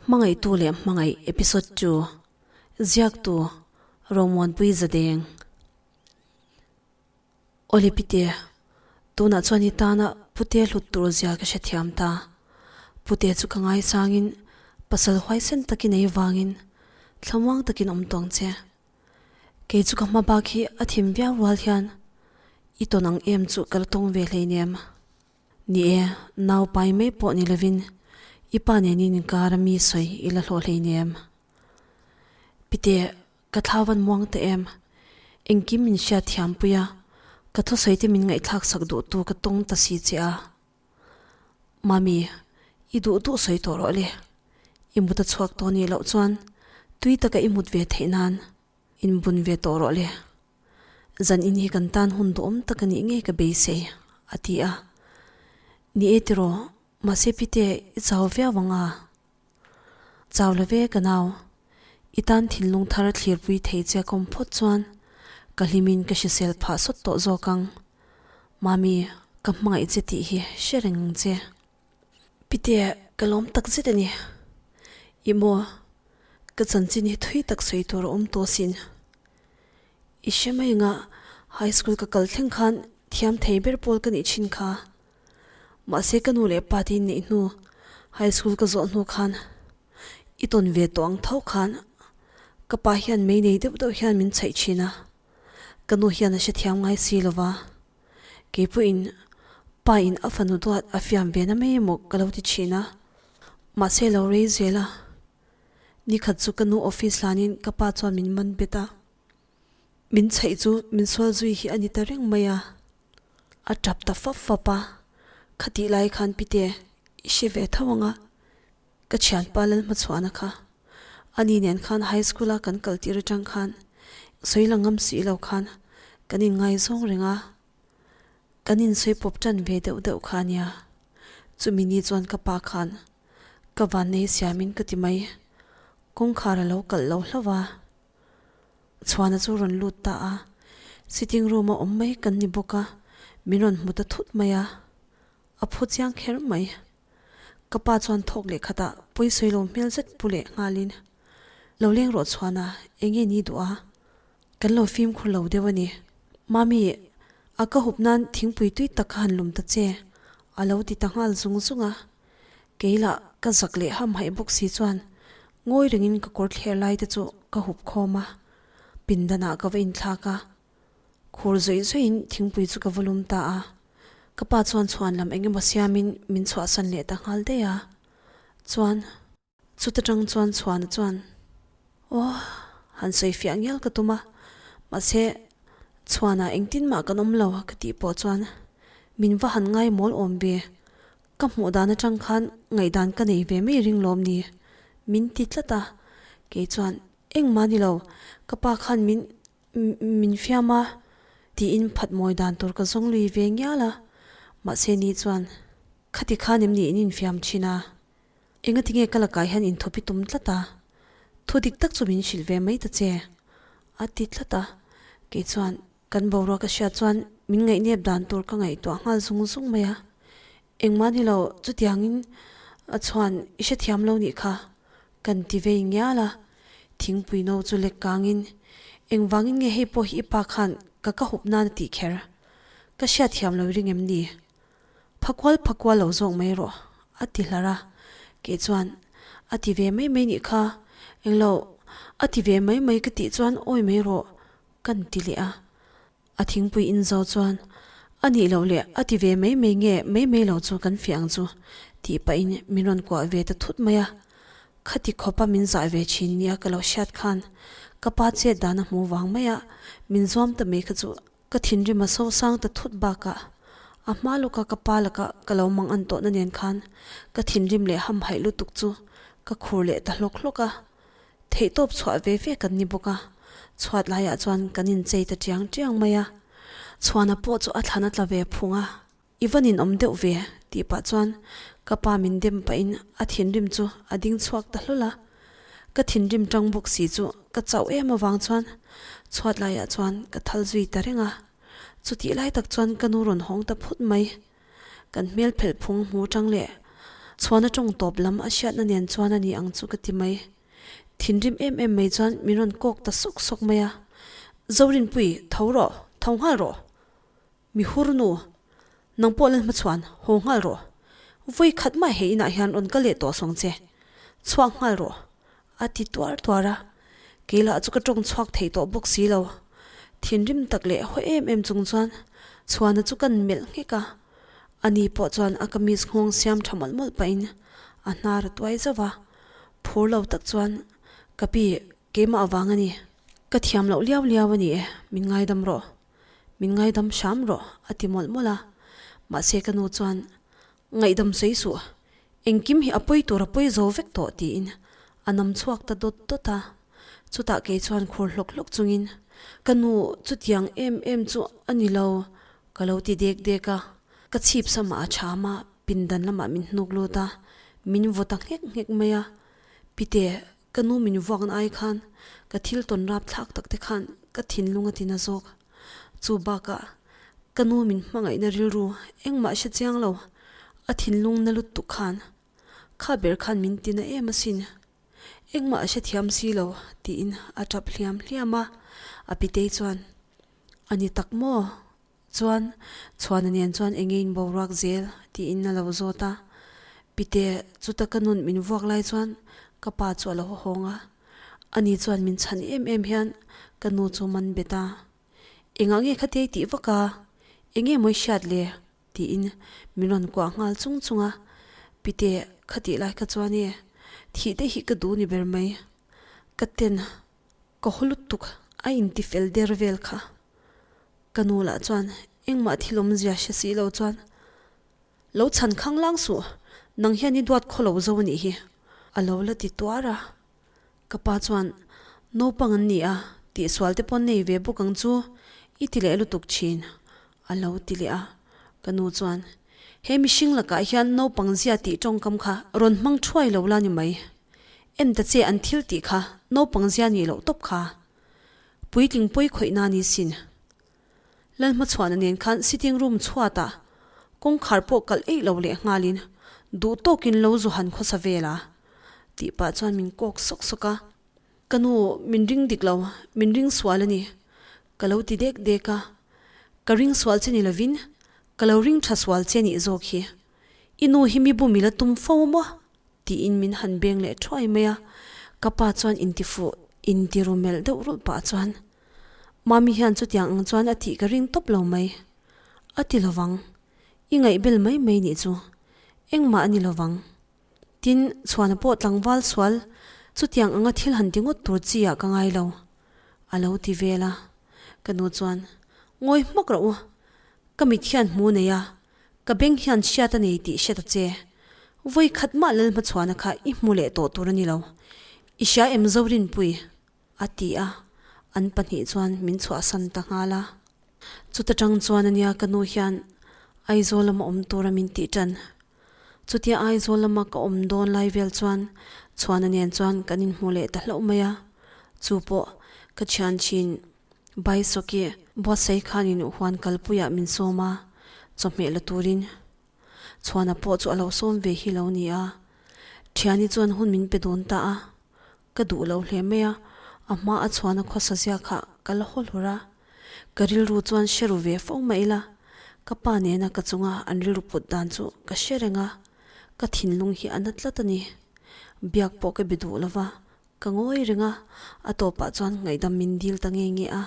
Hmangaihtu leh Hmangaih Episode ii Ziaktu Romuanpui Zadeng Awle Pite, tunah chuan i tana Pute hlut tur zia ka hrethiam ta. Pute chu ka ngaisangin pasal huaisen takin ei vangin thlamuang takin awm tawng che. Kei chu ka hma bak hi a thim viau rual hian i tawn ang em chu ka la tawng ve hleinem. Ni e, nau pai mai pawh ni lovin i pa nen in inkar a mi sawi i la hlawh hleinem. Pite, ka thlau van muang ta em? Engkim min hriat thiam pui a, ka thusawi te min ngaihthlak sak duh tu ka tawng ta si che a. Mami, i duh duh sawi tawh rawh le. I mut a chhuak tawh nih loh chuan tui taka i mut ve theih nan inbun ve tawh rawh le. Zan in hi kan tan hun duhawm tak a nih ngei ka beisei, a ti a. Ni e tiraw, mahse Pite i chau viau ang a. Chau lo ve ka nau, i tan thinlung thar thlirpui thei che kawm phawt chuan ka hlimin ka hrisel phah sawt tawh zawk ang. Mami, ka hmangaih che tih hi hre reng ang che. Pite, ka lawm tak zet a ni. I maw, ka chanchin hi thui tak sawi tur a awm tawh sin. I hre mai anga high school ka kal thleng khan thiam thei ber pawl ka nih thin kha. Mahse ka nu leh pa te in neih hnu high school ka zawh hnu khan i tawn ve tawh ang tho khan ka pa hian mei nei deuh deuh hian min chhaih thin a, ka nu hian a hrethiam ngai si lova keipawhin pa in a fanu duat a fiam ve na mai emaw ka lo ti thin a, mahse lo rei zel a. Nikhat chu ka nu office hlanin ka pa chuan min man bet a, min chhaih chu min sual zui hi a ni ta reng mai a, a tap ta fap fap a, khatih lai khan Pite i hre ve tho ang a, ka thianpa Lalhmachhuana kha ani nen khan high school a kan kal tir atang khan sawi la ngam si lo khan kan inngaizawng reng a, kan insawi pawp tan ve deuh deuh kha a nia, chumi ni chuan ka pa khan Ka vannei siamin ka ti mai. Kawngkhar a lo kalh lo hlauh a. Chhuana chu rawn lut ta a. Sitting room a awm mai kan ni bawk a, min rawn hmu ta thut mai a. A phu chiang kher mai. Ka pa chuan thawk leh khatah pawisawi lo hmel zet pu leh nghalin, Lo leng rawh Chhuana, eng nge ni duh a? Kan lo fimkhur lo deuh a ni. Mami, a ka hup nan thingpui tui tak kha han lum ta che, a lo ti ta nghal zung zung a. Kei lah ka zak leh ham haih bawk si chuan ngawi rengin ka kawr thler lai te chu ka hup khawm a, pindanah ka va inthlak a, khur zawih zawihin thingpui chu ka va lum ta a. Ka pa chuan chhuan lam eng emaw siamin min chhuahsan leh ta nghal daih a, chuan. Chuta tang chuan Chhuana chuan, Aw, han sawi fiah ngial ka tum a, mahse Chhuana engtin mah kan awm lo ka tih pawh chuan min va han ngai mawl awm ve, ka hmuh dan atang khan ngaihdan ka nei ve mai ring lawm ni, min ti tlat a, kei chuan engmah ni lo, ka pa khan min min fiam a tiin phat mawi dan tur ka zawng lui ve ngial a, mahse ni chuan khati khan em ni in infiam thin a. Engati nge ka lakah hian inthup i tum tlat a? Thu dik tak chu min hrilh ve mai ta che, a ti tlat a. Kei chuan kan boruak a hriat chuan min ngaihnep dan tur ka ngaihtuah nghal zung zung mai a. Engmah ni lo, chutiangin a chhuan i hrethiam lo nih kha, kan ti vei ngial a. Thingpui no chu lek kangin, Engvangin nge hei pawh hi i pa khan ka ka hup nan a tih kher? Ka hriatthiam lo i ring em ni? Phakual phakual lo zawk mai rawh, a ti hlar a. Kei chuan, A ti ve mai mai nih kha, englo, a ti ve mai mai ka tih chuan awi mai rawh, kan ti leh a. A thingpui in zo chuan, A nih loh leh a ti ve mai mai nge mai mai lo chu kan fiah ang chu, tih pahin min rawn kuah ve ta thut mai a. Khati khawpa min zah ve thin nia ka lo hriat khan ka pa chet dan a hmu vang mai a, min zuam ta mai kha chu Ka thinrim a sosang ta thut bakah a hma lawka ka pa laka ka lo mang an tawhna nen khan ka thinrim leh hamhaih lutuk chu ka khur leh ta hlawk hlawk a. Theihtawp chhuah ve ve kan ni bawk a, chhuat laiah chuan kan inchei ta tiang tiang mai a. Chhuana pawh chu a thlan a tla ve phung a, I va ninawm deuh ve tih pah chuan ka pa min dem pahin a thinrim chu a ding chhuak ta hlawl a. Ka thinrim tang bawk si chu ka chauh em avang chuan chhuat laiah chuan ka thal zui ta reng a. Chutih lai tak chuan ka nu rawn hawng ta phut mai. Kan hmel phelh phung hmu tang leh. Chhuana tawng tawp lam a hriatna nen chuan a ni ang chu ka ti mai. Thinrim em em mai chuan min rawn kawk ta sawk sawk mai a. Zorinpui, tho rawh, tho nghal rawh. Mi hur nu, nang pawh la hmachhuan, haw nghal rawh. Vawi khat mah he inah hian rawn ka leh tawh sawng che. Chhuak nghal rawh, a ti tuar tuar a. Kei lah chu ka tawng chhuak thei tawh bawk si lo. Thinrim tak leh haw em em chung chuan Chhuana chu kan melh nghek a. Ani pawh chuan a kamis nghawng siam tha mawlh mawlh pahin a hnar a tuai zauh a. Phur lo tak chuan, Ka pi, keimah avang a ni. Ka thiam loh liau liau a ni e, min ngaidam rawh. Min ngaidam hram rawh, a ti mawlh mawlh a. Mahse ka nu chuan, Ngaihdam sawi suh, engkim hi a pawi tur a pawi zo vek tawh tiin a nam chhuak ta dawt dawt a. Chutah kei chuan khur hlawk hlawk chungin, Ka nu, chutiang em em chu a ni lo, ka lo ti dek dek a. Ka chhip samah a cham a, pindan lamah min hnuk lut a, min vaw ta nghek nghek mai a. Pite, Ka nu min vuakna ai khan ka thil tawn rap thlak tak te khan ka thinlung a ti na zawk. Chu bakah ka nu min hmangaihna rilru engmah hre chiang lo, a thinlung na lutuk khan kha ber khan min ti na em asin. Engmah a hre thiam si lo tiin a tap hliam hliam a, a pitei chuan a ni tak maw? Chuan, Chhuana nen chuan enge in boruak zel? tiin a lo zawt a. Pite, chuta ka nun min vuak lai chuan ka pa chu a lo hawng a. Ani chuan min chhan em em hian ka nu chu man bet a. Engah nge kha tei tih vak a? Enge mawi hriat le? tiin min rawn kuah nghal chung chung a. Pite, kha tih lai kha chuan e, thih te hi ka duh ni ber mai. Ka ten Ka haw lutuk a inti fel der vel kha. Ka nu lah chuan engmah thil awmzia hre si lo chuan, Lo chhan khang lang suh, nang hian i duat khaw lo zo a nih hi, a lo la ti tuar a. Ka pa chuan, Naupang an ni a, tihsual te pawh nei ve bawk ang chu, i ti leh lutuk thin, a lo ti leh a. Ka nu chuan, He mihring lakah hian naupang zia tih tawngkam kha rawn hmang thuai lo la ni mai. En ta che an thil tih kha naupang zia nih loh tawp kha. Puitling pawi khawih na ni sin. Lalhmachhuana nen khan sitting room chhuatah kawngkhar pawh kalh eih lo leh nghalin duh tawkin lo zu han khawsa vel a tih pah chuan min kawk sawk sawk a. Ka nu min ring dik lo, min ring sual a ni. Ka lo ti dek dek a. Ka ring sual che ni lovin ka lo ring tha sual che nih zawk hi. I nu hi mi bum i la tum fo maw? Tiin min han beng leh thuai mai a, ka pa chuan intifuh intiru melh deuh rulh pah chuan, Mami hian chutiang ang chuan a tih ka ring tawp lo mai. A ti lovang. I ngaihbel mai mai nih chu. Engmah a ni lovang. Tin, chhuana pawh tlangval sual chutiang anga thil han ti ngawt tur chi ah ka ngai lo. A lo ti vel a. Ka nu chuan, Ngawi hmak rawh u. Ka mit hian hmu nei a, Ka beng hian hriat a nei tih hriat a che. Vawi khat mah Lalhmachhuana kha i hmu leh tawh tur a ni lo. I hria em Zorinpui? a ti a, an pahnih chuan min chhuahsan ta nghal a. Chuta tang chuan ania ka nu hian Aizawl lama awm tura min tih tan. Chutia Aizawl lama ka awm dawn lai vel chuan Chhuana nen chuan kan inhmu leh ta hlauh mai a. Chu pawh ka thian thin. Baisawki buatsaih khanin huan kalpuiah min sawm a, chawhmeh la turin Chhuana pawh chu a lo sawm ve hi lo ni a. Thiani chuan hun min pe dawn ta a, ka duh lo hle mai a, a hma a Chhuana khawsa zia kha ka la haw hlur a. Ka rilru chuan hre ru ve fo mah ila, ka pa nena ka chunga an rilru put dan chu ka hre reng a, ka thinlung hi a na tlat a ni. Biak pawh ka be duh lova, Ka ngawi reng a, a tawpah chuan ngaihdam min dil ta nge nge a.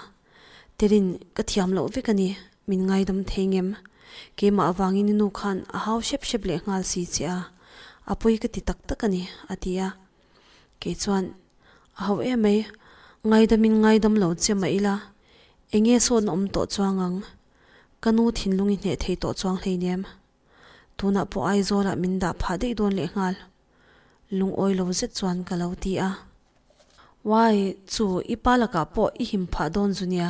Terin, ka thiam loh vek a ni, min ngaidam thei ngem. Keimah avangin i nu khan a hau hrep hrep leh nghal si che a, a pawi ka ti tak tak a ni, a ti a. Kei chuan, A hau em mai, ngaidamin ngaidam lo che mah ila, enge sawn a awm tawh chuang ang? Ka nu thinlung i hneh thei tawh chuang hleinem. Tunah pawh Aizawlah min dah phah daih dawn leh nghal. Lungawi lo zet chuan ka lo ti a. Wai, chu i pa lakah pawh i him phah dawn zu nia,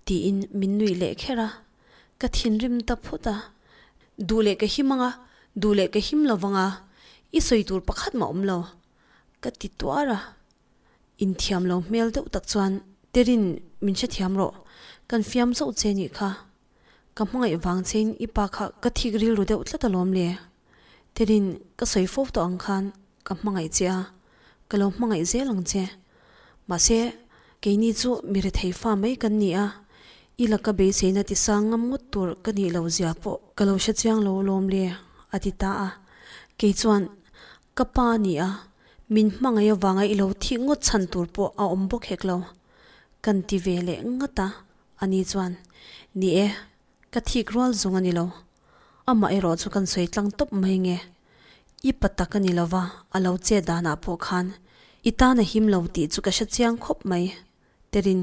tiin min nuih leh kher a. Ka thinrim ta phut a. Duh leh ka him ang a, duh leh ka him lo vang a, i sawi tur pakhat mah awm lo, ka ti tuar a. Inthiam lo hmel deuh tak chuan, Terin, min hrethiam rawh, kan fiam zauh che nih kha. Ka hmangaih vang chein i pa kha ka thik rilru deuh tlat alawm le. Terin ka sawi fo tawh ang khan ka hmangaih che a, ka lo hmangaih zel ang che. Mahse, keini chu mi rethei fa mai kan ni a, i laka beiseina ti sang ngam ngawt tur ka nih lo zia pawh ka lo hre chiang lo lawm le, a ti ta a. Kei chuan, Ka pa a ni a, min hmangaih avanga i lo thih ngawt chhan tur pawh a awm bawk hek lo, kan ti ve leh ngat a, ani chuan, Ni e, ka thik rual zawng a ni lo. Amah erawh chu kan sawi tlang tawp mai nge? I pa tak a ni lo va, a lo chet danah pawh khan i tan a him lo tih chu ka hre chiang khawp mai. Terin,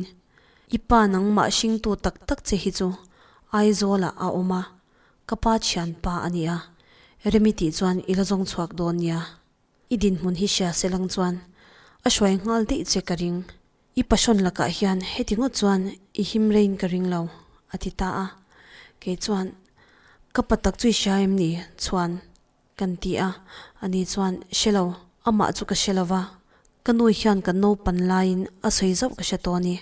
i pa nangmah hringtu tak tak che hi chu Aizawlah a awm a, ka pa thianpa a ni a, Remi tih chuan i la zawng chhuak dawn nia. I dinhmun hi hria se lang chuan a hruai nghal daih che ka ring. I passion lakah hian heti ngawt chuan i him reiin ka ring lo, a ti ta a. Kei chuan, Ka pa tak chu i hria em ni? Chuan, kan ti a. Ani chuan, Hre lo, amah chu ka hre lo va, ka nu hian kan naupan laiin a sawi zauh ka hre tawh a ni.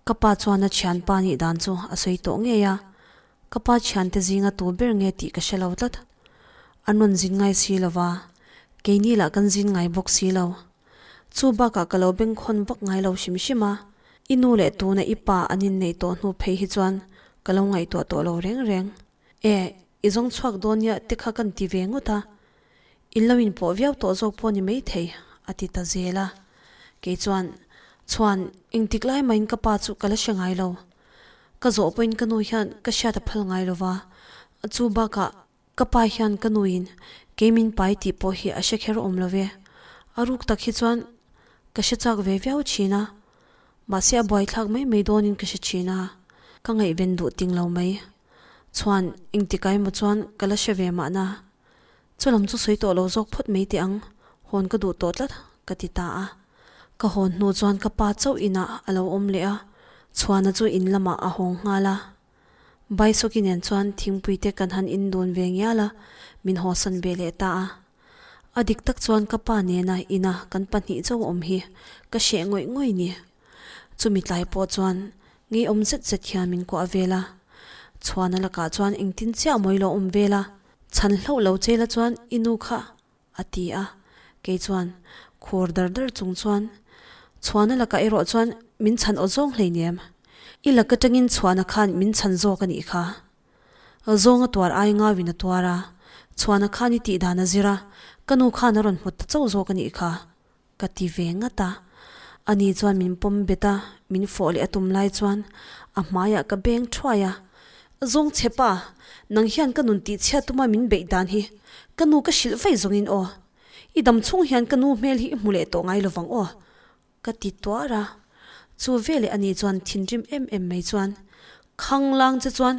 Ka pa chuan a thianpa nih dan chu a sawi tawh ngei a, ka pa thiante zinga tu ber nge tih ka hre lo tlat. An rawn zin ngai si lo va, keini lah kan zin ngai bawk si lo. Chu bakah ka lo bengkhawn vak ngai lo hrim hrim a, i nu leh tuna i pa an inneih tawh hnu phei hi chuan ka lo ngaihtuah tawh lo reng reng. E, i zawng chhuak dawn nia te kha kan ti ve ngawt a, in lo inpawh viau tawh zawk pawh ni maithei, a ti ta zel a. Kei chuan, Chhuan, engtik lai mahin ka pa chu ka la hre ngai lo. Ka zawh pawhin ka nu hian ka hriat a phal ngai lo va, chu bakah Ka pa hian ka nuin kei min pai tih pawh hi a hre kher awm lo ve. A ruk tak hi chuan ka hre chak ve viau thin a, mahse a buaithlak mai mai dawnin ka hre thin a, ka ngaihven duh ting lo mai. Chuan engtik ah emaw chuan ka la hre ve mahna. Chulam chu sawi tawh lo zawk phawt mai teh ang, hawn ka duh tawh tlat ka ti ta a. Ka hawn hnu chuan ka pa chauh inah a lo awm leh a, chhuana chu in lamah a hawng nghal a. Baisawki nen chuan thingpui te kan han in dun ve ngial a, min hawsan ve leh ta a. A dik tak chuan ka pa nena ina kan pahnih chauh awm hi ka hreh ngawih ngawih ni. Chumi tlai pawh chuan ngeiawm zet zet hian min kuah vel a. Chhuana lakah chuan engtin chiah mawi lo awm vel a, chhan hlauh lo che la chuan i nu kha A ti a, kei chuan khur dar dar chung chuan, Chhuana lakah erawh chuan min chhan aw zawng hleinem. I lak atangin Chhuana khan min chhan zawk a nih kha. Zawng a tuar ai ngauin a tuar a, Chhuana khan i tih dan a zir a, ka nu khan a rawn hmu ta chauh zawk a nih kha. Ka ti ve ngat a. Ani chuan min pawm bet a, min fawh leh a tum lai chuan a hmaiah ka beng thuai a. Zawng che pa, nang hian ka nun tihchhiat tuma min beih dan hi ka nu ka hrilh vaih zawngin aw. I dam chhung hian ka nu hmel hi i hmu leh tawh ngai lovang aw. Ka ti tuar a. Chu veleh ani chuan thinrim em em mai chuan, Khanglang che chuan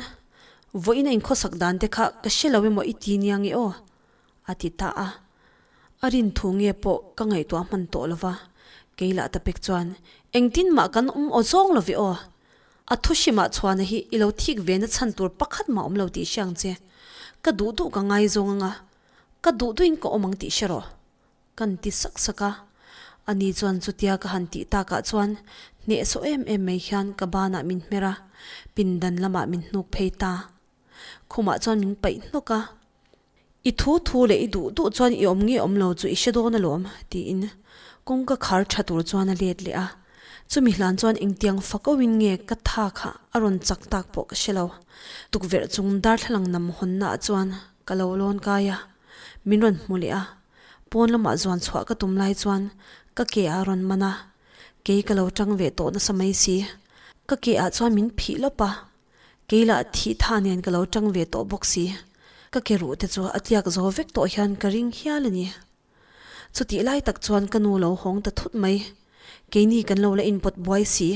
vawiin a inkhawsak dan te kha ka hre lo emaw i ti nia nge aw. A ti ta a. A rin thu nge pawh ka ngaihtuah hman tawh lo va, kei lah ta pek chuan, Engtin mah kan awm aw zawng lo ve aw. A thu hrimah chhuana hi i lo thik ve na chhan tur pakhat mah awm lo tih hre ang che. Ka duh duh ka ngaizawng anga, ka duh duhin ka awm ang tih hre rawh. Kan ti sak sak a. Ani chuan chutia ka han tih takah chuan hnehsawh em em mai hian ka banah min hmer a, pindan lamah min hnuk phei ta. Khumah chuan min paih hnawk a. I thu thu leh i duh duh chuan i awm nge awm lo chu i hre dawn alawm, tiin kawngka khar tha tur chuan a let leh a. Chumi hlan chuan engtiang fak auhin nge ka tha kha a rawn chak tak pawh ka hre lo. Tukverh chung darthlalang nam hawnna ah chuan ka lo lawn kai a, min rawn hmu leh a. Pawn lamah zuan chhuah ka tum lai chuan ka ke ah a rawn man a, kei ka lo tang ve tawh nasa mai si. Ka ke ah chuan min phih lawp a, Kei lah thih tha nen ka lo tang ve tawh bawk si. Ka ke ruh te chu a tliak zo vek tawh hian ka ring hial a ni. Chutih lai tak chuan ka nu lo hawng ta thut mai. Keini kan lo la inpawt buai si.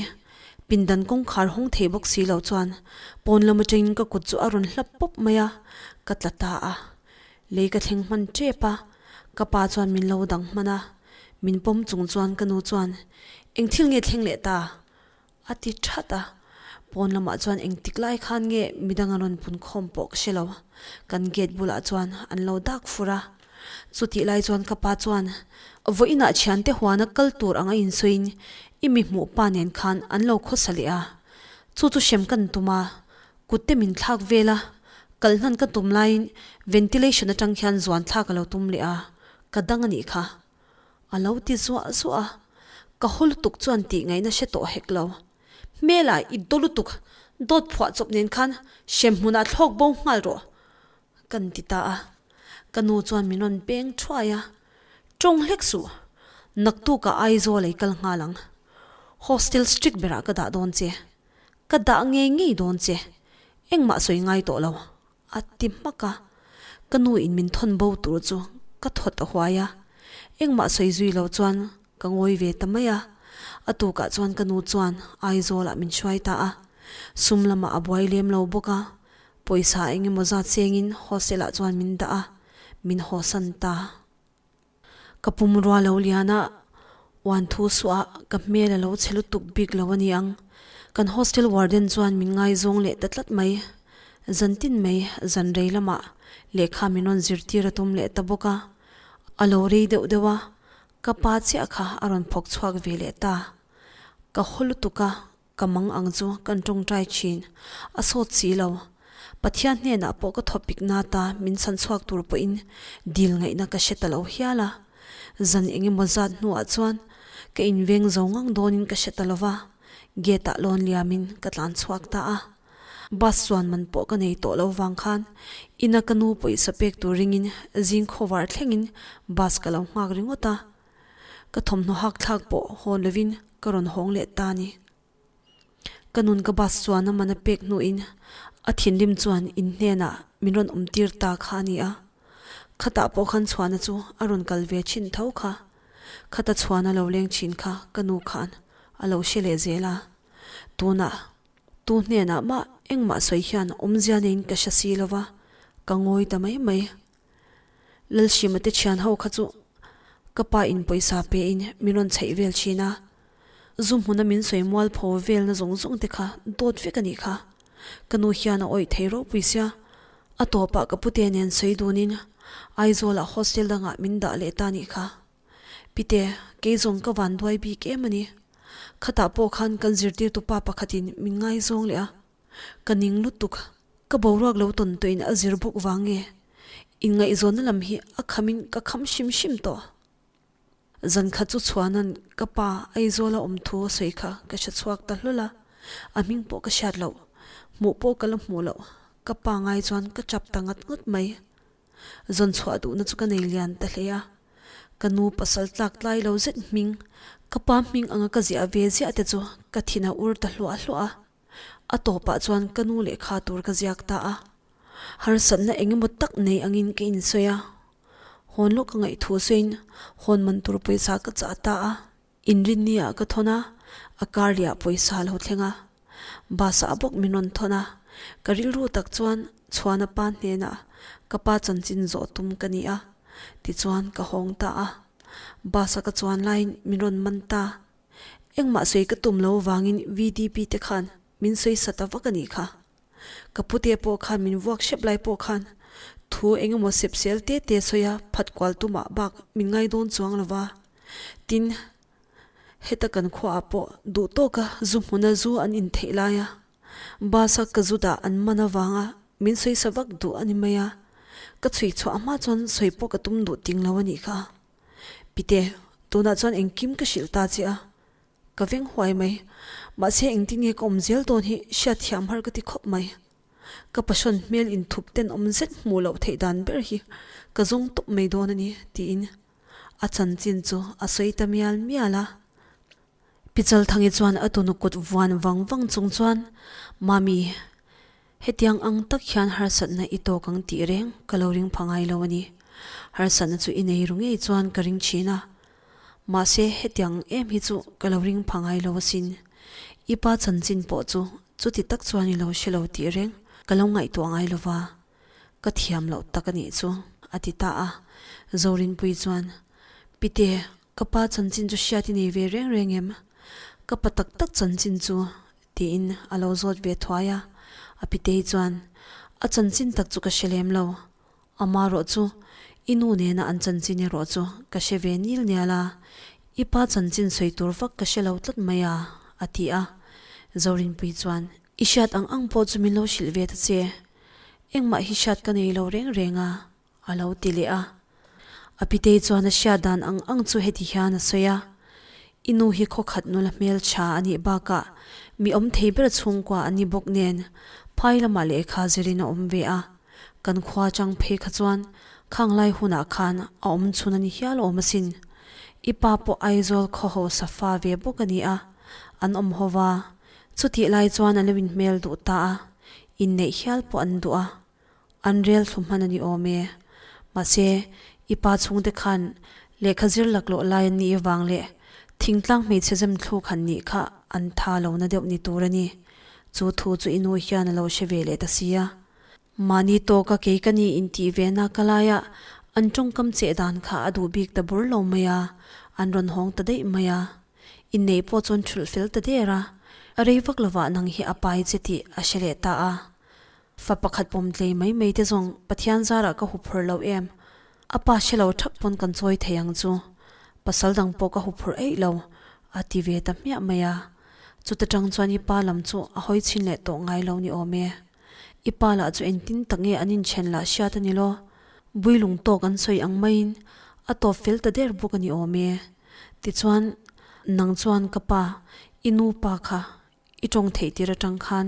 Pindan kawngkhar hawng thei bawk si lo chuan pawn lam atangin ka kut chu a rawn hlap pawp mai a, ka tla ta a. Lei ka thleng hman tep a, ka pa chuan min lo dang hman a. Min pawm chung chuan ka nu chuan, Eng thil nge thleng leh ta? A ti that a, pawn lamah chuan engtik lai khan nge midang an rawn pun khawm pawh ka hre lo, kan gate bulah chuan an lo dak fur a. Chutih lai chuan ka pa chuan vawiinah thiante huana kal tur anga insawiin i mi hmuh pa nen khan an lo khawsa leh a, chu chu hrem kan tum a, kut te min thlak vel a. Kal hnan ka tum laiin ventilation atang hian zuan thlak a lo tum leh a, ka dang a nih kha. A lo ti zuah zuah a, ka haw lutuk chuan tih ngaihna hre tawh hek lo. Hmela i daw lutuk, dawt phuah chawp nen khan hrem hmunah thlawk bo nghal rawh kan ti ta a. Ka nu chuan min rawn peng thuai a, Tawng hlek suh, naktukah Aizawl ei kal nghal ang. Hostel strict berah ka dah dawn che. Ka dah ngei ngei dawn che, engmah sawi ngai tawh lo, a ti hmak a. Ka nu in min thawn bo tur chu ka thawt a huai a, engmah sawi zui lo chuan ka ngawi ve ta mai a. A tukah chuan ka nu chuan Aizawl ah min hruai ta a, sum lamah a buai lem lo bawk a, pawisa eng emaw zat chengin hostel ah chuan min dah a, min hawsan ta. Ka pumrua lo lian a, uan thu suah a ka hmel a lo chhe lutuk bik lo a ni ang. Kan hostel warden chuan min ngaizawng leh ta tlat mai. Zan tin mai zan rei lamah lehkha min rawn zirtir a tum leh ta bawk a. A lo rei deuh deuh a, ka pa chiah kha a rawn phawk chhuak ve leh ta. Ka haw lutuk a, Ka mang ang chu kan tawngtai thin. A sawt si lo. Pathian hnenah pawh ka thawpik nata min chhan chhuak tur pawhin dil ngaihna ka hre ta lo hial a. Zan eng emaw zat hnuah chuan ka inveng zo ngang dawnin ka hre ta lo va, gate ah lawn liamin ka tlan chhuak ta a. Bus chuan man pawh ka nei tawh lo vang khan ina ka nu pawisa pek tur ringin zing khawvar thlengin bus ka lo nghak ringawt a. Ka thawmhnaw hak thlak pawh hawn lovin ka rawn hawng leh ta ni. Ka nun ka bus chuan a man a pek hnuin a thinrim chuan in hnenah min rawn awm tir ta kha a ni a. Khatah pawh khan chhuahna chu a rawn kal ve thin tho kha. Khata chhuahna lo leng thin kha ka nu khan a lo hre leh zel a. Tunah tu hnenah mah engmah sawi hian awmzia neiin ka hre si lova, ka ngawi ta mai mai. Lalhrimate thian ho kha chu ka pa in pawisa pe in min rawn chheih vel thin a, zu hmuna min sawi mual pho vel na zawng zawng te kha dawt vek a nih kha. Ka nu hian a awih thei ropui sia, a tawpah ka pute nen sawi dun in Aizawl ah hostel dangah min dah leh ta nih kha. Pite, kei zawng ka van duai bik em a ni. Khatah pawh khan kan zirtirtu pa pakhat in min ngaizawng leh a, Ka ning lutuk, ka boruak lo tawn tawhin a zir bawk vang nge? Inngaihzawnna lam hi a khamin ka kham hrim hrim tawh. Zan khat chu chhuanan ka pa Aizawla awm thu a sawi kha ka hre chhuak ta hlawl a, a hming pawh ka hriat loh, hmuh pawh ka la hmuh loh, ka pa ngai chuan ka chap ta ngat ngawt mai. Zawn chhuah duhna chu ka nei lian ta hle a, ka nu pasal tlak tlai lo zet hming, ka pa hming anga ka ziah ve ziah te chu ka thin a ur ta hluah hluah a. A tawpah chuan ka nu lehkha tur ka ziak ta a, harsatna eng emaw tak nei angin ka insawi a, hawn lawk ka ngaih thu sawiin hawn man tur pawisa ka chah ta a, inrinni ah ka thawn a, a kar leh ah pawisa a lo thleng a, bus ah bawk min rawn thawn a, ka rilru tak chuan chhuana pa hnenah ka pa chanchin zawh tum ka ni a, tichuan ka hawng ta a, bus a ka chuan laiin min rawn man ta. Engmah sawi ka tum lo vangin VDP te khan min sawi sa ta vak a nih kha. Ka pute pawh khan min vuak hrep lai pawh khan thu eng emaw sep sel te te sawi a phat kual tumah bak min ngai dawn chuang lo va. Tin, heta kan khuaah pawh duh tawka zu hmuna zu an in theih laia bus a ka zu dah an man avanga min sawi sa vak duh a ni mai a. Ka chhui chhuah hma chuan sawi pawh ka tum duh ting lo a nih kha. Pite, tunah chuan engkim ka hrilh ta che a, ka veng huai mai. Mahse engtin nge ka awm zel dawn hi hriatthiam har ka ti khawp mai. Ka passion hmel inthup tenawm zet hmuh loh theih dan ber hi ka zawng tawp mai dawn a ni, tiin a chanchin chu a sawi ta mial mial a. Pichalthangi chuan a tunu kut vuan vang vang chung chuan, Mami, hetiang ang tak hian harsatna i tawk ang tih reng ka lo ring pha ngai lo a ni. Harsatna chu i nei ru ngei chuan ka ring thin a. Mahse, hetiang em hi chu ka lo ring pha ngai lo asin. I pa chanchin pawh chu chuti tak chuan i lo hre lo tih reng ka lo ngaihtuah ngai lo va. Ka thiam loh tak a nih chu, a ti ta a. Zorinpui chuan, Pite, Ka pa chanchin chu hriat i nei ve reng reng em? Ka pa tak tak chanchin chu? tiin a lo zawt ve thuai a. A pitei chuan, A chanchin tak chu ka hre lem lo. Ama rawh chu i nu nena an chanchin erawh chu ka hre ve nil nial a, i pa chanchin sawi tur vak ka hre lo tlat mai a, a ti a. Zorinpui chuan, I hriat ang ang pawh chu min lo hrilh ve ta che. Engmah hi hriat ka nei lo reng reng a, a lo ti leh a. A pitei chuan a hriat dan ang ang chu heti hian a sawi a, I nu hi khawkhat nula hmeltha a nih bakah mi awm thei ber chhungkua a ni bawk nen phai lamah lehkha zirin a awm ve a. Kan khua chang phei kha chuan khang lai hunah khan a awm chhun a ni hial awm asin. I pa pawh Aizawl khaw hausa fa ve bawk a ni a, an awm ho va. Chutih lai chuan a lo inhmel duh ta a, inneih hial pawh an duh a, an rel thlu hman a ni awm e. Mahse, i pa chhungte khan lehkha zir laklawh lai an nih avang leh thingtlang hmeichhe zem thluk han nih kha an tha lo na deuh ni tur a ni. Chu thu chu i nu hian a lo hre ve leh ta si a. Mahni tawka kei ka ni intih ve na ka laia an tawngkam cheh dan kha a duh bik ta bur lo mai a, an rawn hawng ta daih mai a. Inneih pawh chuan thulh fel ta der a, a rei vak lovah nang hi a pai che tih a hre leh ta a. Fa pakhat pawm tlei mai mai te zawng Pathian zarah ka huphurh lo em? A pa hre lo thap pawn kan chawi thei ang chu. Pasal dang pawh ka huphurh eih lo, a ti ve ta hmiah mai a. Chuta tang chuan i pa lam chu a hawi chhin leh tawh ngai lo ni awm e. I pa lah chu engtin tak nge an inchen lah hriat a ni lo. Builung tawk an sawi ang maiin a tawp fel ta der bawk a ni awm e. Tichuan, nang chuan ka pa, i nu pa kha i tawng theih tir atang khan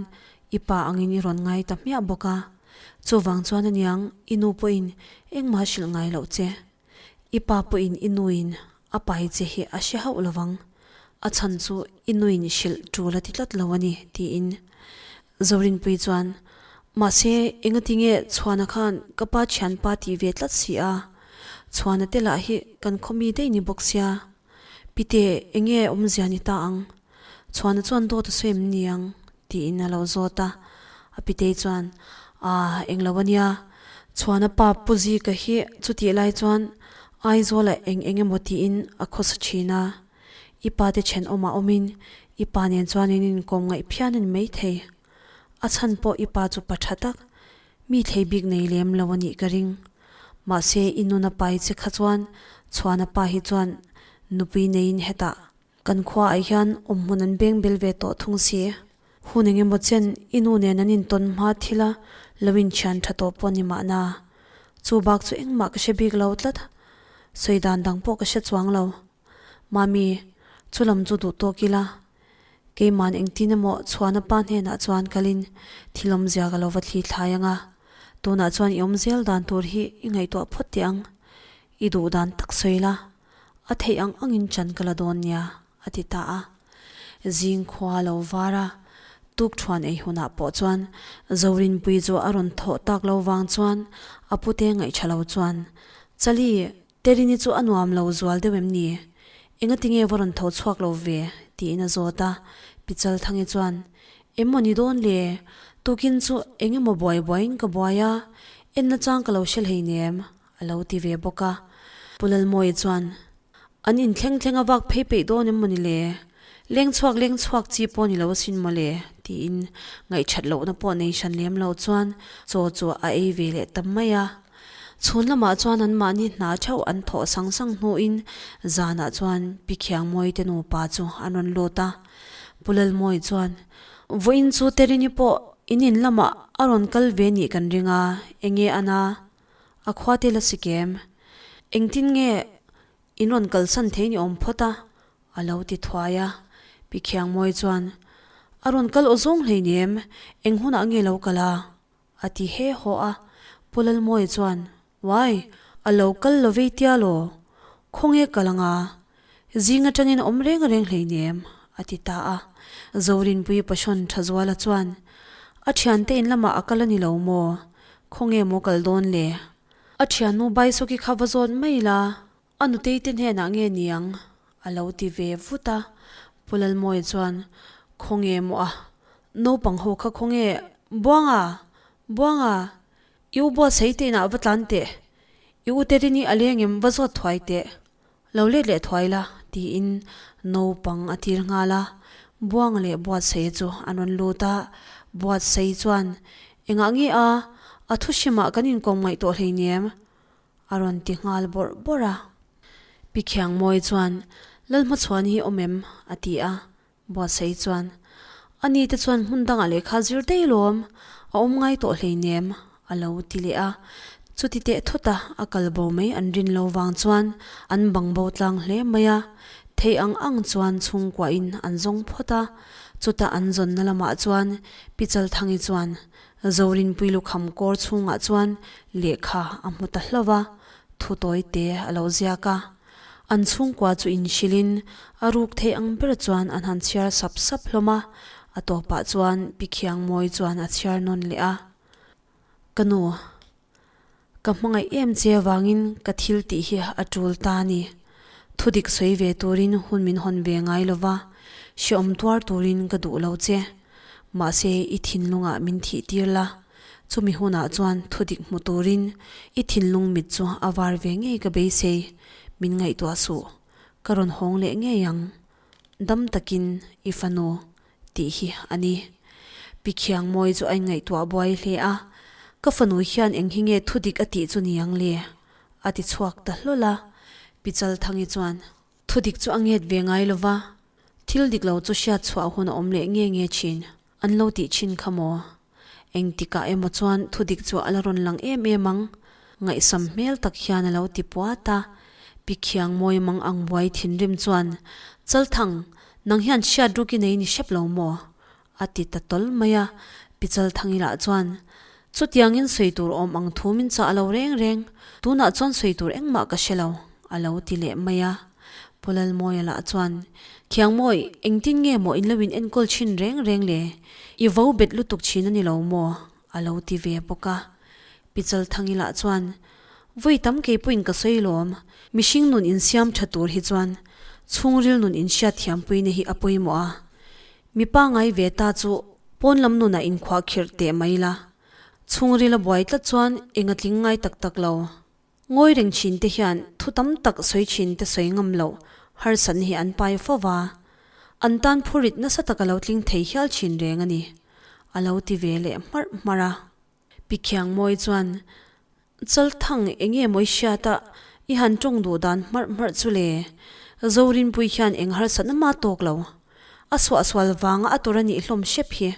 i pa angin i rawn ngai ta hmiah bawk a. Chuvang chuan aniang i nu pawhin engmah hrilh ngai loh che. I pa pawhin i nuin a pai che hi a hre hauh lovang. A chhan chu i nuin hrilh tul a ti tlat lo a ni, tiin Zorinpui chuan, Mahse, engatinge Chhuana khan ka pa thianpa tih ve tlat si a? Chhuana te lah hi kan khaw mi daih ni bawk sia. Pite, enge awmzia ni ta ang? Chhuana chuan dawt a sawi em ni ang? Tiin a lo zawt a. A pitei chuan, Aah, englo a nia. Chhuana pa Pu Zika hi chutih lai chuan Aizawlah eng eng emaw tiin a khawsa thin a. I pa te thenawmah awmin i pa nen chuan in inkawm ngaih phian a ni maithei. A chhan pawh i pa chu pa tha tak, mi thlei bik nei lem lo a nih ka ring. Mahse, i nuna pai che kha chuan Chhuana pa hi chuan nupui neiin hetah Kan khuaah hian awmhmun an beng bel ve tawh thung si. Hun eng emaw chen i nu nen an intawn hma thil a lo inthian tha tawh pawh ni mahna. Chu bak chu engmah ka hre bik lo tlat. Sawi dan dang pawh ka hre chuang lo. Mami, chu lam chu duh tawk ila. Keiman engtin emaw chhuana pa hnenah chuan kalin thil awmzia ka lo va thli thlai ang a. Tunah chuan i awm zel dan tur hi i ngaihtuah phawt teh ang. I duh dan tak sawi la. A theih ang angin chan ka la dawn nia, a ti ta a. Zing khua lo var a, tuk thuan ei hunah pawh chuan Zorinpui chu a rawn thawh tak lo vang chuan a pute ngaihṭha lo chuan, Chali, Terini chu a nuam lo zual deuh em ni? Engatinge va rawn tho chhuak lo ve? tiin a zawt a. Pi Chalthangi chuan, Emaw ni dawn le? Tukin chu eng emaw buai buaiin ka buai a, enna chang ka lo hre hleinem, A lo ti ve bawk a. Pu Lalmawia chuan, An inthleng thleng a vak phei peih dawn em mawni le? Leng chhuak leng chhuak chi pawh ni lo asin mawle, tiin ngaihṭhat lohna pawh nei hran lem lo chuan chaw chu a ei ve leh ta mai a. Chhun lamah chuan anmahni hna theuh an thawh sang sang hnuin zanah chuan Pi Khiangmawii te nupa chu an rawn lut a. Pu Lalmawia chuan, Vawiin chu Terini pawh in in lamah a rawn kal ve nih kan ring a, enge a na? A khua te la si kem. Engtin nge in rawn kalsan thei ni awm phawt a? A lo ti thuai a. Pi Khiangmawi chuan, A rawn kal aw zawng hleinem, eng hunah nge lo kal a? A ti he haw a. Pu Lalmawia chuan, Uai, a lo kal lo vei tia law? Khawnge kal anga? Zing atangin awm reng reng hleinem, a ti ta a. Zorinpui Pashawn Thazuala chuan, A thiante in lamah a kal a ni lo maw? Khawnge maw kal dawn le? A thiannu Baisawki kha va zawt mai la, a nutei te hnenah nge niang? a lo ti ve vut a. Pu Lalmawia chuan, Khawnge maw a? Naupang ho kha khawnge? Buanga! Buanga! I u buatsaih te inah va tlan teh. I u Terini a leng em va zawt thuai teh. Lo let leh thuai la, tiin naupang a tir nghal a. Buanga leh Buatsaia chu an rawn lut a, Buatsai chuan, Engah nge a? A thu hrimah kan inkawm ngaih tawh hleinem, a rawn ti nghal bawrh bawrh a. Pi Khiangmawi chuan, Lalhmachhuan hi awm em? a ti a. Buatsaih chuan, A ni te chuan hmun dangah lehkha zir daih lawm, a awm ngai tawh hleinem, A lo ti leh a. Chuti teh thawt a, a kal bo mai an rin lo vang chuan an bang bo tlang hle mai a. Thei ang ang chuan chhungkuahin an zawng phawt a. Chutah an zawnna lamah chuan Pi Chalthangi chuan Zorinpui lukham kawr chhungah chuan lehkha a hmu ta hlauh a, thu tawi te a lo ziak a. An chhungkua chu inhrilhin a ruk theih ang ber chuan an han chhiar sap sap hlawm a, a tawpah chuan Pi Khiangmawi chuan a chhiar nawn leh a. Ka nu, ka hmangaih em che avangin ka thil tih hi a tul ta a ni. Thudik sawi ve turin hun min hawn ve ngai lo va, hrehawm tuar turin ka duh lo che. Mahse, i thinlungah min thih tir la, chumi hunah chuan thudik hmu turin i thinlung mit chu a var ve ngei ka beisei, min ngaihtuah suh. Ka rawn hawng leh ngei ang. Dam takin i fanu tih hi a ni. Pi Khiangmawi chu a inngaihtuah buai hle a, Ka fanu hian eng hi nge thudik a tih chu ni ang le? a ti chhuak ta hlawl a. Pi Chalthangi chuan, Thudik chu a nget ve ngai lo va, thil dik lo chu hriat chhuah hun a awm leh nge nge thin, an lo tih thin kha maw? Engtikah emaw chuan thudik chu a la rawn lang em em ang, ngaihsam hmel tak hian a lo ti puat a. Pi Khiangmawi mang ang buai thinrim chuan, Chalthang, nang hian hriat ruk i nei ni hrep lo maw? a ti ta tawl mai a. Pi Chalthangi lah chuan, Chutiangin sawi tur awm ang thu min chah lo reng reng, tunah chuan sawi tur engmah ka hre lo, a lo ti leh mai a. Pu Lalmawia lah chuan, Khiangmawi, engtin nge maw in lo in enkawl thin reng reng le? I vo bet lutuk thin a ni lo maw? a lo ti ve bawk a. Pi Chalthangi lah chuan, Vawi tam kei pawhin ka sawi lawm, mihring nun insiam tha tur hi chuan chhungril nun inhriat thiampuina hi a pawimawh a. Mi pangai ve ta chu pawn lam nunah inkhuah khirh teh mai la, chhungril a buai tlat chuan eng a tling ngai tak tak lo. Ngawi reng thin te hian thu tam tak sawi thin te sawi ngam loh harsatna hi an pai fo va, an tan phurit nasa tak a lo tling thei hial thin reng a ni, a lo ti ve leh hmarh hmarh a. Pi Khiangmawi chuan, Chalthang eng nge mawi hriat a, i han tawng duh dan hmarh hmarh chu le? Zorinpui hian eng harsatna mah tawk lo, a suahsual vanga a tur a nih hlawm hrep hi.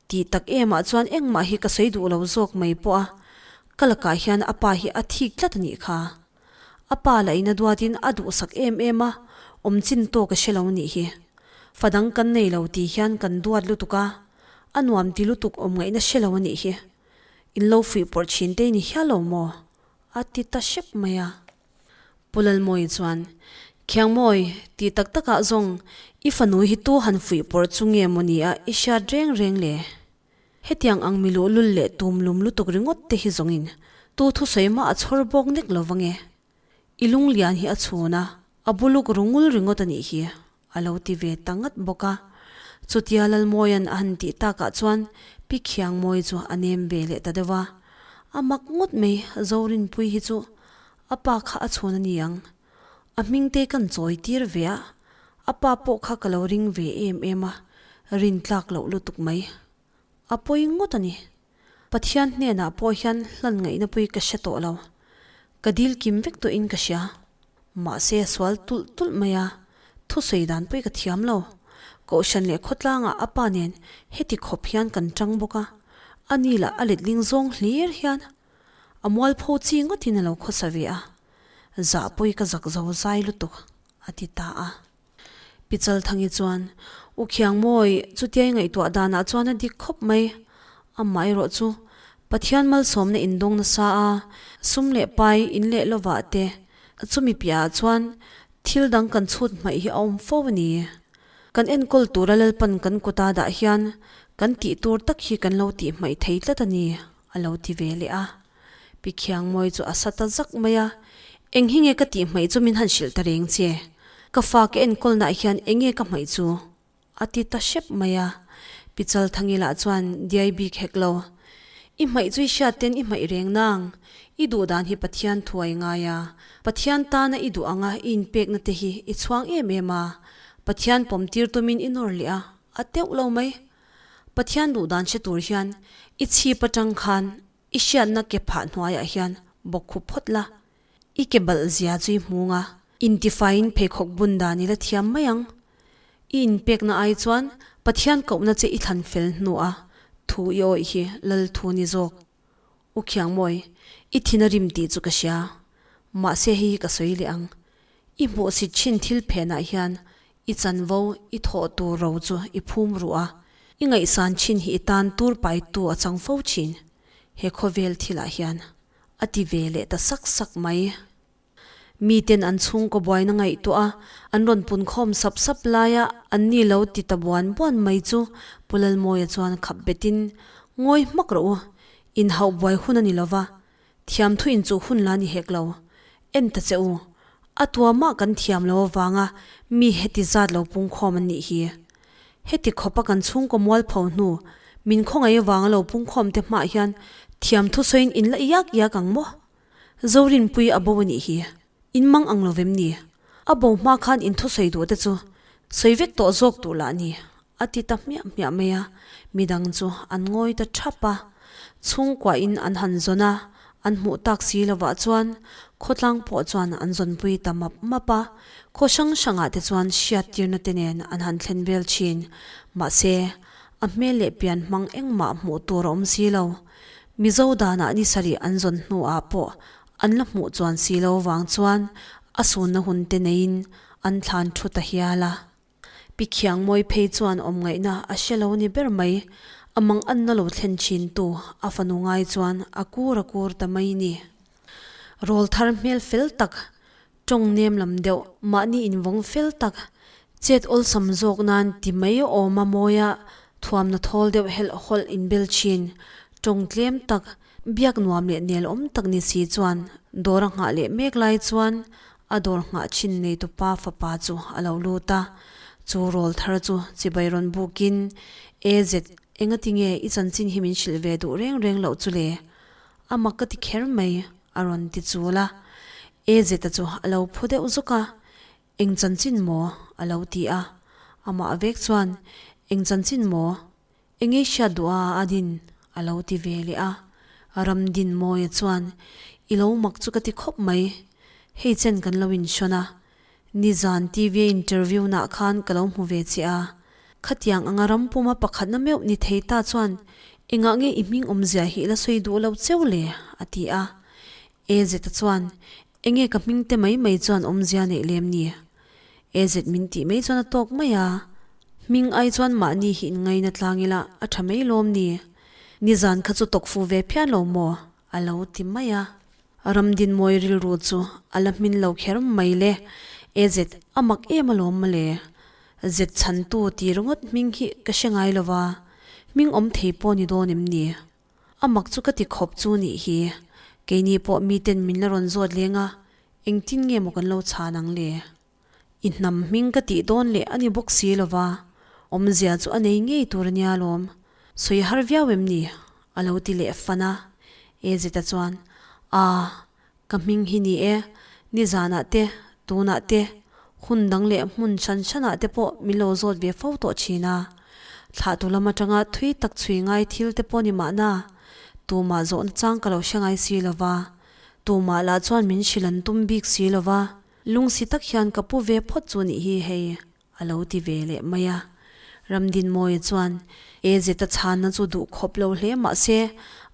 Tih tak emah chuan engmah hi ka sawi duh lo zawk mai pawh a, ka lakah hian a pa hi a thik tlat a nih kha. A pa lah in a duatin a duhsak em em a, awm chin tawk a hre lo nih hi. Fa dang kan nei lo tih hian kan duat lutuk a, a nuam ti lutuk awm ngaihna hre lo a nih hi. In lo fuih pawrh thin te i ni hial lo maw? A ti ta hrep mai a. Pu Lalmawi chuan, Khiangmawi, ti tak takah zawng i fanu hi tu han fuih pawrh chu nge maw ni a i hriat reng reng le? Hetiang ang mi luhlul leh tum lum lutuk ringawt te hi zawngin tu thusawi mah a chhawr bawk nek lo va nge? I lunglian hi a chhun a, a buluk rungul ringawt a nih hi, a lo ti ve ta ngat bawk a. Chutia Lalmawia'n a han tih takah chuan Pi Khiangmawi chu a nem ve leh ta deuh a. A mak ngawt mai, Zorinpui hi chu a pa kha a chhun a ni ang. A hming te kan chawi tir ve a, a pa pawh kha ka lo ring ve em em a, rin tlak loh lutuk mai. A pawi ngawt a ni. Pathian hnenah pawh hian hlan ngaihna pui ka hre tawh lo. Ka dil kim vek tawhin ka hria. Mahse a sual tulh tulh mai a, thusawi dan pawh ka thiam lo. Kohhran leh khawtlangah a pa nen heti khawp hian kan tang bawk a, a ni lah a letling zawng hlir hian a mualpho chi ngawtin a lo khawsa ve a, zah pawh ka zak zo zai lutuk, a ti ta a. Pi Chalthangi chuan, U Khiangmawi, chutia i ngaihtuah danah chuan a dik khawp mai. Amah erawh chu Pathian malsawmna indawng nasa a, sum leh pai in leh lovah te, chumi piahah chuan thil dang kan chhut hmaih hi a awm fo a ni. Kan enkawl tura Lalpan kan kuta dah hian kan tih tur tak hi kan lo tih hmaih thei tlat a ni, a lo ti ve leh a. Pi Khiangmawi chu a sa ta zak mai a, Eng hi nge ka tih hmaih chu min han hrilh ta reng che? Ka fa ka enkawlnaah hian eng nge ka hmaih chu? A ti ta hrep mai a. Pi Chalthangi lah chuan diai bik hek lo. I hmaih chu i hriat ten i hmaih reng nang. I duh dan hi Pathian thu a i ngai a. Pathian tana i duh anga i inpekna te hi i chhuang em em a. Pathian pawm tir tumin i nawr leh a, a teuh lo mai. Pathian duh dan hre tur hian i chhip atang khan i hriatna ke phah hnuaiah hian bawk khup phawt la. I ke balh zia chu i hmung a, intifaiin pheikhawk bun dan i la thiam mai ang. I inpekna ai chuan Pathian kohna che i thlan fel hnu a, thu i awih hi Lal thu ni zawk. U Khiangmawi, i thin a rim tih chu ka hria. Mahse hei hi ka sawi leh ang. I hmuhsit thin thil phenah hian i chanvo i thawh tur ro chu i phum ruh a, i ngaihsan thin hi i tan tur paitu a chang fo thin. He khawvel thilah hian a ti ve leh ta sak sak mai. Miten an chhungkaw buaina ngaihtuah a, an rawn pun khawm sap sap laia an ni lo ti ta buan buan mai chu Pu Lalmawia chuan khap betin, Ngawi hmak rawh u, inhauh buai hun a ni lova, thiamthu inchuh hun la ni hek lo. En ta che u, a tuamah kan thiam lo avanga mi heti zat lo pungkhawm an nih hi. Heti khawpa kan chhungkaw mualpho hnu, min khawngaih avanga lo pungkhawm te hmaah hian thiamthu sawiin in la iak iak ang maw? Zorinpui a bo a nih hi. In mang ang lo vem ni? A bo hma khan in thusawi duh te chu sawi vek tawh zawk tur lah ni, a ti ta hmiah hmiah mai a. Midang chu an ngawi ta thap a. Chhungkua in an han zawn a, an hmuh tak si lovah chuan khawtlang pawh chuan an zawnpui ta map map a. Khaw hrang hrangah te chuan hriattirna te nen an han thlen vel thin. Mahse, a hmel leh pian hmang engmah hmuh tur a awm si lo. Mizo danah ni sarih an zawn hnuah pawh an la hmuh chuan si lo vang chuan a sunna hun te neiin an thlan thu ta hial a. Pi Khiangmawi phei chuan awm ngaihna a hre lo ni ber mai, a mang anna lo thlen thin tu a fanu ngai chuan a kur a kur ta mai ni. Rawl thar hmel fel tak Tawng nem lam deuh, mahni invawng fel tak, chet awlsam zawk nan ti mai awma mawia thuamna thawl deuh helh hawlh inbel thin. Tawng tlem tak, biak nuam leh nel awm tak ni si chuan dawr a nghah leh mek lai chuan a dawr nghah thin neitupa fapa chu a lo lut a. Chu rawl thar chu chibai rawn bukin, AZ, engatinge i chanchin hi min hrilh ve duh reng reng loh chu le? A mak ka ti kher mai, a rawn ti chul a. AZ-a chu a lo phu deuh zuk a, Eng chanchin maw? a lo ti a. Amah vek chuan, Eng chanchin maw? Eng ei hriat duh a a din? a lo ti ve leh a. Ramdinmawia chuan, I lo mak chu ka ti khawp mai. Hei chen kan lo inhrawn a, Nizan TV interview nah khan ka lo hmu ve che a, khatiang anga ram puma pakhatna meuh ni thei ta chuan engah nge i hming awmzia hi la sawi duh lo cheu le? a ti a. AZ-a chuan, Enge ka hming te mai mai chuan awmzia neih lem ni? AZ min tih mai chuan a tawk mai a, hming ai chuan mahni hi inngaina tlang ila a tha mai lawm ni? Nizan kha chu tawk fu ve phian lo maw? a lo ti mai a. Ramdinmawi rilru chu a la hmin lo kher mai le. E zet, a mak em alawm mawle. Zet chhantu ti ringawt hming hi ka hre ngai lo va, hming awm thei pawh ni dawn em ni? A mak chu ka ti khawp chu nih hi. Keini pawh miten min la rawn zawt leng a, engtin nge maw kan lo chhan ang le? I hnam hming ka tih dawn leh a ni bawk si lo va, awmzia chu a nei ngei tur a nia lawm. Sawi har viau em ni? A lo ti leh fan a. Ezeta chuan, Aa, ka hming hi ni e, nizanah te, tunah te, hun dang leh hmun hran hranah te pawh min lo zawt ve fo tawh thin a. Thlahtu lam atanga thui tak chhui ngai thil te pawh ni mahna, tumah zawhna chang ka lo hre ngai si lo va, tumah lah chuan min hrilh an tum bik si lo va. Lungsi tak hian ka pu ve phawt chu nih hi hei, a lo ti ve leh mai a. Ramdinmawia chuan AZ-a chhanna chu duh khawp lo hle mah se,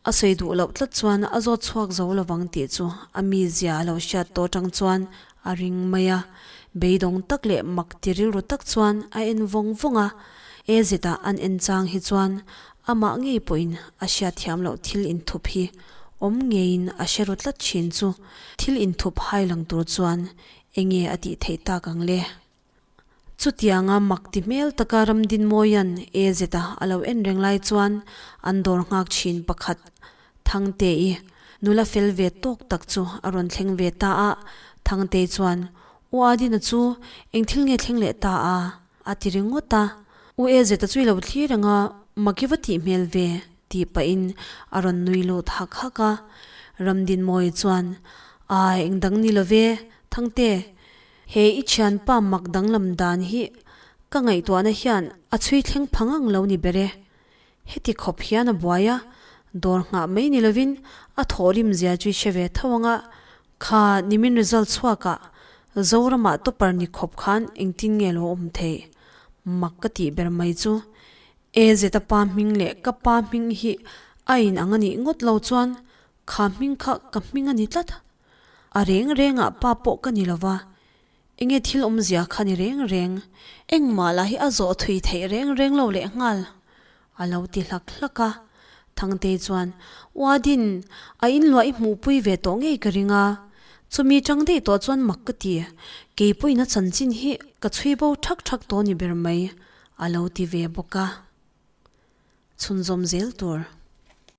a sawi duh loh tlat chuan a zawt chhuak zo lovang tih chu a mizia a lo hriat tawh atang chuan a ring mai a. Beidawng tak leh mak ti rilru tak chuan a en vawng vawng a. AZ-a an en chang hi chuan amah ngei pawhin a hriatthiam loh thil inthup hi awm ngeiin a hre ru tlat thin chu Thil inthup hai lang tur chuan enge a tih theih tak ang le? Chutianga mak ti hmel taka Ramdinmawia'n AZ-a a lo en reng lai chuan an dawr nghak thin pakhat Thangtei nula fel ve tawk tak chu a rawn thleng ve ta a. Thangtei chuan, U Adina chu eng thil nge thleng leh ta a? A ti ringawt a. U AZ-a chu i lo thlir reng a, mak i va tih hmel ve. Tih pahin a rawn nui lut hak hak a. Ramdinmawii chuan, Ai, eng dang ni lo ve, Thangte. He i thianpa mak danglam dan hi ka ngaihtuahna hian a chhui thleng pha ngang lo ni ber e. Heti khawp hian a buai a, dawr nghah mai ni lovin a thawhrim zia chu i hre ve tho ang a, kha nimin result chhuakah Zoramah topper ni khawp khan engtin nge lo awm theih? Mak ka tih ber mai chu AZ-a pa hming leh ka pa hming hi a in ang a nih ngawt lo chuan. Kha hming kha ka hming a ni tlat. A reng rengah pa pawh ka ni lo va, enge thil awmzia kha ni reng reng, engmah lah hi a zawh thui theih reng reng lo leh nghal, a lo ti hlak hlak a. Thangtei chuan, Uadin, a inluah i hmuhpui ve tawh ngei ka ring a, chumi chang daih tawh chuan mak ka ti, kei pawhin a chanchin hi ka chhui bo thak thak tawh ni ber mai, a lo ti ve bawk a. Chhunzawm zel tur.